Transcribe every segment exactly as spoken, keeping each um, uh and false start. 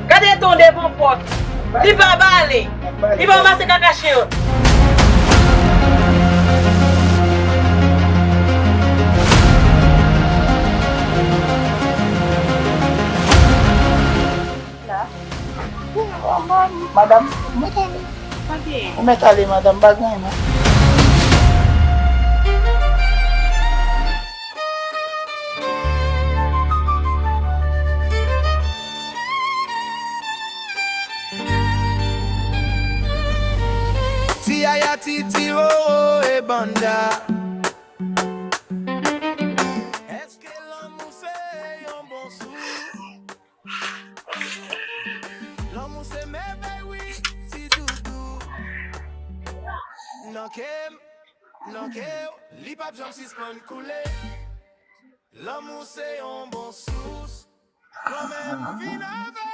Gade ton devan pòt. Li pa bale. Li pa ranmase kaka chen an. Madanm, ou mèt ale. Ou mèt ale, madanm, pa gen anyen non. Ti yaya, ti ti, oh, oh, e banda. Èske lanmou se yon bon sous? Lanmou se mèvèy, wi, ti doudou. Nan kè m, nan kè w, li p ap janm sispann koule. Lanmou se yon bon sous. Pran men m, vin avè m.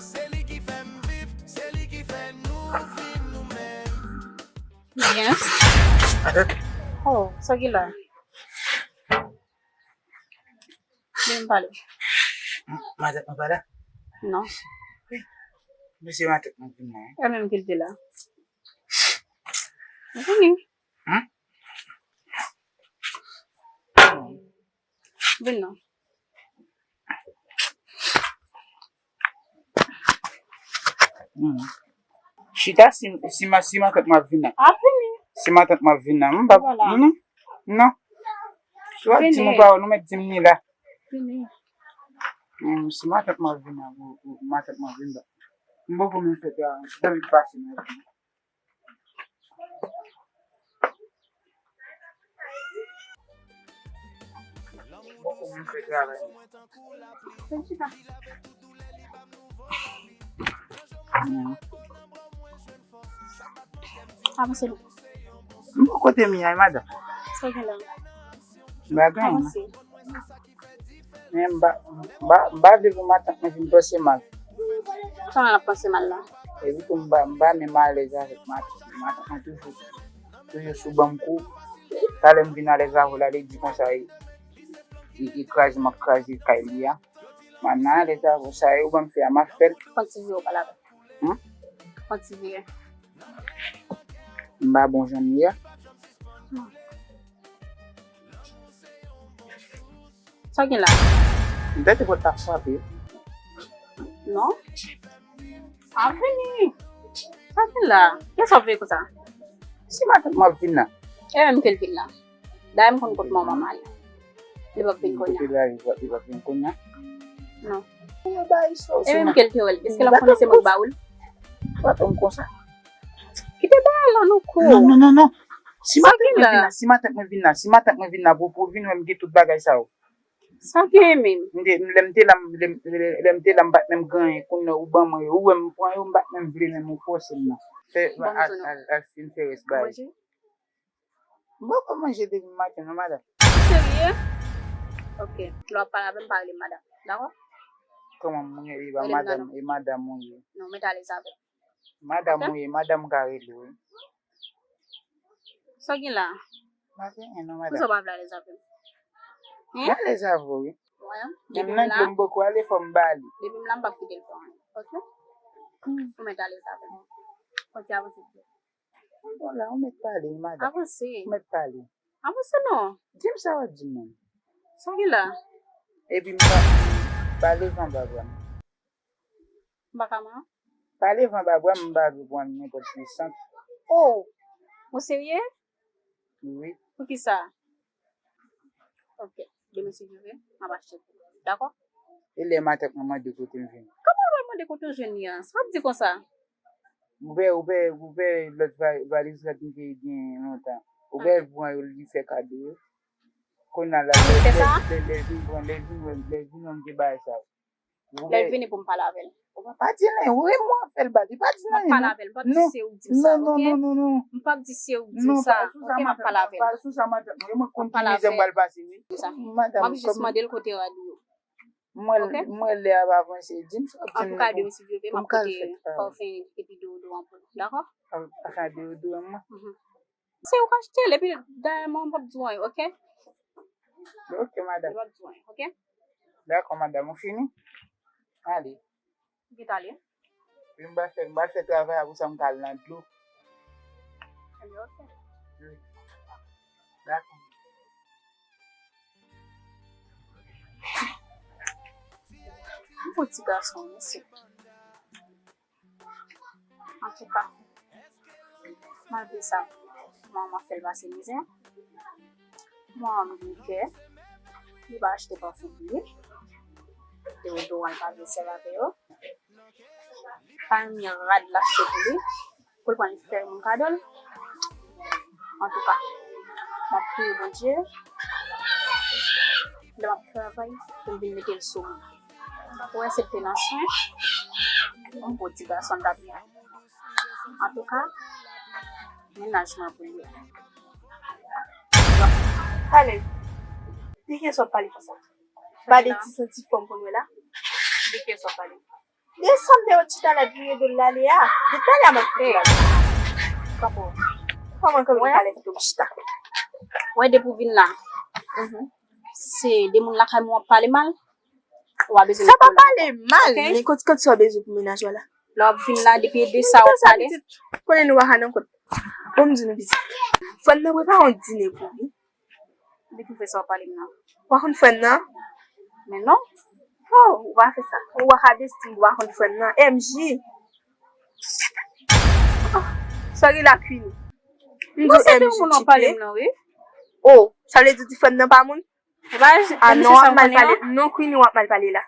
Se li ki fè m viv, se li ki fè nou viv nou menm. Yes. Oh, sa ki la? Vin pale. Matant mwen pa la? Non. Mesye, matant mwen vin la. E menm ki l te la. Vini. Hmm? Vin non. Hmm. Chita, si, si ma, si matant mwen ap vin nan. Ap vini. Si matant mwen ap vin nan. M pa, voilà. Non, non. Si w ap di m yon pawòl, ou mèt di m li la. Vini. Hmm, si matant mwen ap vin nan, ou, ou, matant mwen ap vin nan. M poko menm fè travay, m fè travay pase nan. Bon, ou menm fè travay. Avanse non. M bò kote m ye a, madanm. Sa gen la? M pa gen anyen. Avanse. Men m pa, m pa, m pa vle pou matant mwen vin panse mal. Kòman l ap panse mal la? Epi tou m pa, m pa menm alèz avèk matant mwen. Matant mwen toujou, toujou sou ban m kou. Talè m vin alèz avè l, li di konsa, e, e, e kraze m ap kraze kay li a. M pa nan alèz avè w, sa yo ban m fè a, m ap fè l. Kontinye w pale avè l. Hmm? Kontinye. M pa bon jan m ye a. Hmm. Sa gen la? M tande pòt la frape. Non. Sa vini. Sa gen la? Kiyès w ap veye konsa? Si matant mwen ap vin nan. E menm ke l vin la. Dayè m konn kot manman m ale. Li p ap vin kounye a. Kote l ale, li p ap vin kounye a? Non. Yo ba Iso. E menm ke l te wè l, èske l ap konnen se mwen k ba ou l? Ou pa tann konsa. Kite bagay la non kou. Non, non, non, non. Si matant mwen vin la, si matant mwen vin la, si matant mwen vin la, pou, pou vin wè m gen tout bagay sa yo. Sa w genyen menm? M te, lè m te la, lè m, lè, lè m te la, m pa t menm gen anyen. Kounye a ou ban mwen yo, ou wè m pran yo, m pa t menm vle menm ou fòse m non. Fè, al, al, al fin fè rès bagay. Manje? M poko manje depi maten non, madanm. Ou serye? Ok. Lè w ap pale avè m, pa rele m madanm. Dakò? Kòman m ye? E pa madanm, e madanm ou ye. Non, mete alèz avè m. Madanm ou ye, madanm ka rele w, wi. Sa w gen la? Pa gen anyen non, madanm. Poukisa w pa vle alèz avè m? Hein? M alèz avè w, wi. Menm nan dlo m poko ale, fò m ba li. Depi m la, m p ap kite l fè anyen. Ok? Ou mèt alèz avè m. Ok, avanse. Bon la, ou mèt pale, madanm. Avanse. Ou mèt pale. Avanse non. Di m sa w ap di m menm. Sa w gen la? Epi m pa, pale van babwa m. M pa ka man? Pale van babwa m, m pa vle pran nenpòt ki sant. Oh! Ou serye? Wi. Poukisa? Ok. Demen si Dye vle, m ap achte pou ou. Dakò? E lè matant mwen mande kote m jwenn? Kòman w pral mande kote w jwenn li a? Sa w ap di konsa? Ou wè, ou wè, ou wè lòt va-, valiz la m te gen lontan. Ou wè l pran yo, li fè kado yo. Kounye a la, lè, lè, lè, lè vin pran, lè vin wè, lè vin wè m gen bagay sa yo. Lè l vini pou m pale avè l. Ou pa di anyen, ou menm w ap fè l bal, li pa di anyen. M ap pale avè l, m p ap di se ou k di m sa, oke? Non, non, non, non. M p ap di se ou k di m sa, oke? M ap pale avè l. M ap pale avè l. M ap jis mande l kote rad ou yo. Mwen, mwen lè ap avanse, di m sa w ap di m nan pou m ka al fè travay. Antouka, demen si Dye vle, m ap pote pafen epi deodorant pou nou, dakò? Pafen deodorant mwen. Se ou k achte l, epi dayè mwen, m p ap di w anyen, oke? Oke, madanm. M p ap di w anyen, oke? Dakò, madanm, ou fini? Ale. Ou gentan ale? Wi, m pral fè, m pral fè travay, apre sa m ka al nan dlo. Ebyen, oke. Wi. Dakò. M pou ti gason, mesye. Antouka, malgre sa, manman fè l pase mizè. Manman gen kè, li pa achte pafen pou li. Deodorant, li pa vle sèvi avè yo. Pa renmen rad l achte pou li, pou l pran li fè moun kado l. Antouka, m ap priye Bondye, lè m ap travay, pou m vin mete l sou mwen. Ou wè, se te nan swen, yon bon ti gason m t ap ye. Antouka, mennaj mwen pou l ye. Pale. De kiyès w ap pale konsa? Pa de ti santi fòm pou nou la. De kiyès w ap pale? De sa m te wè chita la, vire do l ale a. De talè a m ap fè la. Kanpe. Kòman kanpe talè kite w chita? Wè, depi w vin la. Se de moun lakay mwen w ap pale mal. Ou pa bezwen. Sa pa pale mal, men kot, kot sa w bezwen pou mennaj ou la? Lè w ap vin la, depi de sa w ap pale. Konnen nou pa ka nan kot. Bon, m di nou pitit. Frè m nan prepare yon dine pou li. Depi w fè sa w ap pale m nan. Ou pa konn frè m nan? Men non. Oh, ou pa fè sa. Ou pa ka besti m, ou pa konn frè m nan. M J. Oh, sa gen la Queenie. M di w M J. Non, se de moun w ap pale m nan, wi. Oh, sa vle di w di frè m nan pa moun? Ah non, w ap mal pale. Non, Queenie, w ap mal pale la.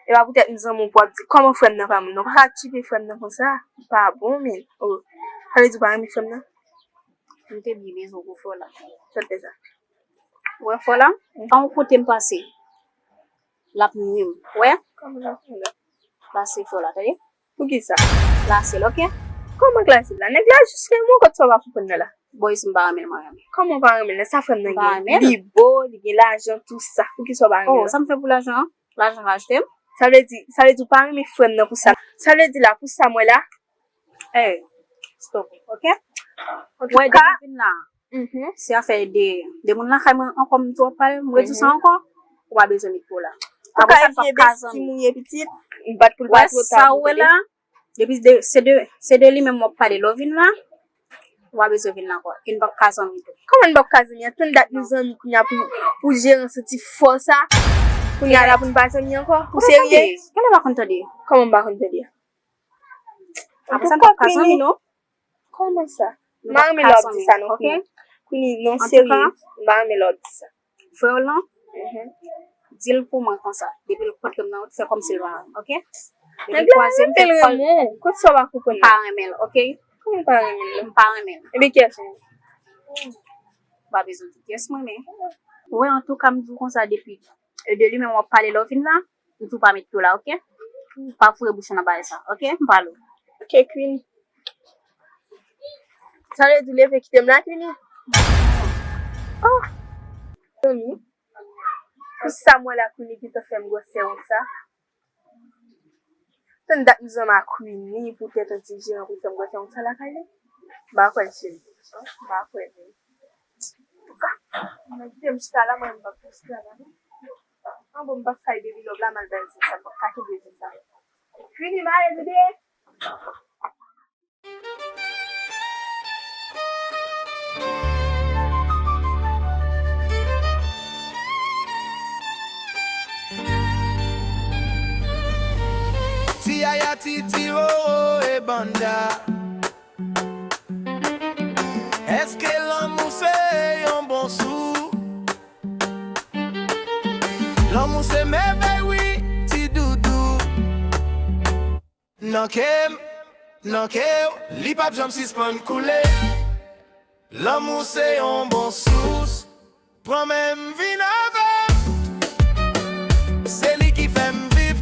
E pa poutèt m zanmi w pou w ap di, kòman frè m nan pa moun? Non, pa ka tchipe frè m nan konsa. Li pa bon, men. Oh, sa vle di w pa renmen frè m nan? M te byen bezwen w pou fè w la. Sa te sa. Ou wè fò la? An yon kote m pase. L ap nwi m. Ou wè? Kòman l ap nwi w? Klase fò la, tande? Poukisa? Klase l, oke? Kòman klase l la? Nèg la jis renmen w, kot sa w pa konprann nan la? Boys, m pa renmen l, mwen renmen. Kòman w pa renmen l? Sa frè m nan gen? Li bo, li gen lajan, tou sa. Poukisa w pa renmen l? Oh, sa m fè pou lajan an? Lajan ka achte m? Sa vle di, sa vle di w pa renmen frè m nan pou sa. Sa vle di la, pou sa m wè la, Hey, stop, oke? Wè, depi vin la, se afè de, de moun lakay mwen ankò m di w ap pale, m redi w sa ankò, ou pa bezwen met po la. Ou ka evye besti mouye pitit, bat pou l pa tro ta pou tande. Depi de, se de, se de li menm w ap pale, lè w vin la, ou pa bezwen vin la ankò. E n p ap ka zanmi tou. Kòman n p ap ka zanmi? An tann dat nou zanmi kounye a pou, pou jeran santi fò sa. Kounye a la pou n pa zanmi ankò. Ou serye? Genlè pa konn tande. Kòman m pa konn tande? Apre sa, n p ap ka zanmi, non. Kòman sa? M pa renmen lè w ap di sa, non, Queenie. Queenie, non, serye. M pa renmen lè w ap di sa. Frè w lan, di l pou mwen konsa. Depi l kontre m nan, fè kòmsi l pa wè m, oke? Depi l kwaze m, fè kòl. Kot sa w pa konprann la? M pa renmen l, oke? Kòman w pa renmen l la? M pa renmen l. Ebyen, kiyès ou renmen? Ou pa bezwen di kiyès mwen renmen. Ou wè, antouka, m di w konsa depi. E de li menm w ap pale lè w vin la. M di w pa met po la, oke? Pa foure bouch ou nan bagay sa, oke? M pale w. Oke, Queenie. Sa vle di w leve kite m la, Queenie? Oh! Queenie. Pou sa m wè la, Queenie gentan fè m gwosè wont sa. Tann dat m zanmi ak Queenie, poutèt yon ti jeran pou fè m gwosè wont sa lakay li. M pa kwè l, cheri. M pa kwè l. Antouka, mwen kite m chita la, mwen m p ap chita la, non. An bon, m p ap kay baby love la, m al bay zye sa, m p ap ka kenbe zye sa. Queenie, m ale tande. Ti yaya, ti ti, oh, oh, e banda. Èske lanmou se yon bon sous? Lanmou se mèvèy, wi, ti doudou. Nan kè m, nan kè w, li p ap janm sispann koule. Lanmou se yon bon sous. Pran men m, vin avè m. Se li ki fè m viv,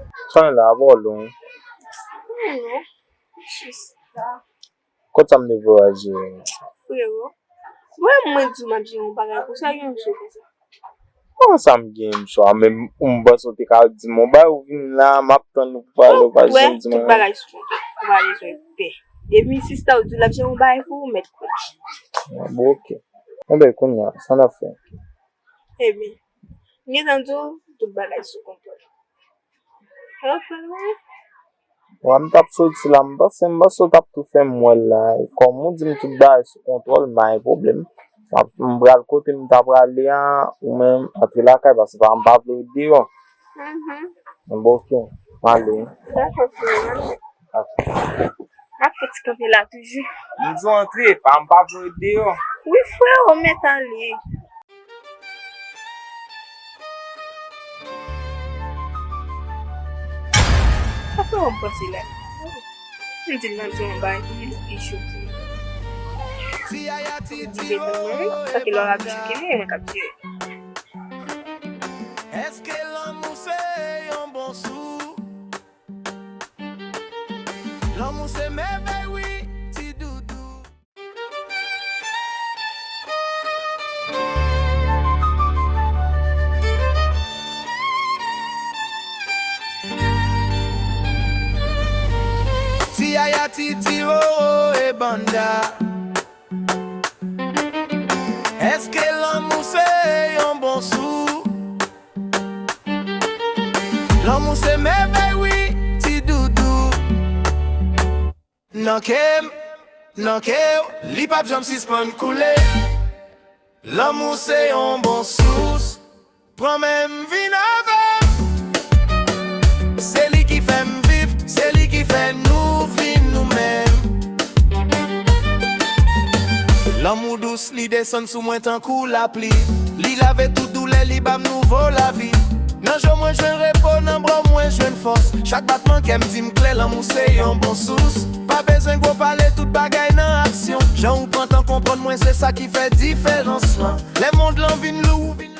Sa la, ap wòl ou. Non, jis la. Kot sa m te voyaje? Frero, mwen mwen di w m ap jere yon bagay pou sa, gen yon sou konsa. Kòman sa m gen yon swa? Men m panse w te ka di m yon bagay, ou vin la, m ap tann ou pou pale, ou pa janm di mwen. Tout bagay sou kontwòl, ou pa bezwen pè. Depi sista w di w l ap jere yon bagay pou ou, mèt kwè. Ah, bon, ok. Enben, kounye a, sa n ap fè? Ebyen, m gentan di w, tout bagay sou kontwòl. Ou ap pran mwen? Wè, m t ap soti la, m panse, m panse w t ap tou fè m wè l la. E kòm ou di m tout bagay sou kontwòl, m pa gen pwoblèm. M ap, m pral kote m ta prale a, ou menm antre lakay, paske pa, m pa vle w deyò. Mhm. Bon, ok, m ale. Dakò, frè, m ale. M ap fouti kanpe la toujou. M di w antre, pa, m pa vle w deyò. Wi, frè, ou mèt ale. Sa fè w ap panse la. M di l nan di yon bagay pou li pi cho. Ti yaya ti ti o, sa ki lè w ap jike mwen, mwen k ap jire. Èske lanmou se yon bon sous? Lanmou se mèvèy, wi, ti doudou. Ti yaya, ti ti o, o, e banda. Èske lanmou se yon bon sous? Lanmou se mèvèy, wi, ti doudou. Nan kè m, nan kè w, li p ap janm sispann koule. Lanmou se yon bon sous. Pran men m, vin avè m. Se li ki fè m viv, se li ki fè nou vin nou menm. Lanmou dous, li desann sou mwen tankou lapli. Li lave tout doulè, li ba m nouvo lavi. Nan je w mwen jwenn repo, nan bra w mwen jwenn fòs. Chak batman kè m di m klè, lanmou se yon bon sous. Pa bezwen gwo pale, tout bagay nan aksyon. Jan ou pran tan konprann mwen, se sa ki fè diferans lan. Lè mond lan vin lou, ou vin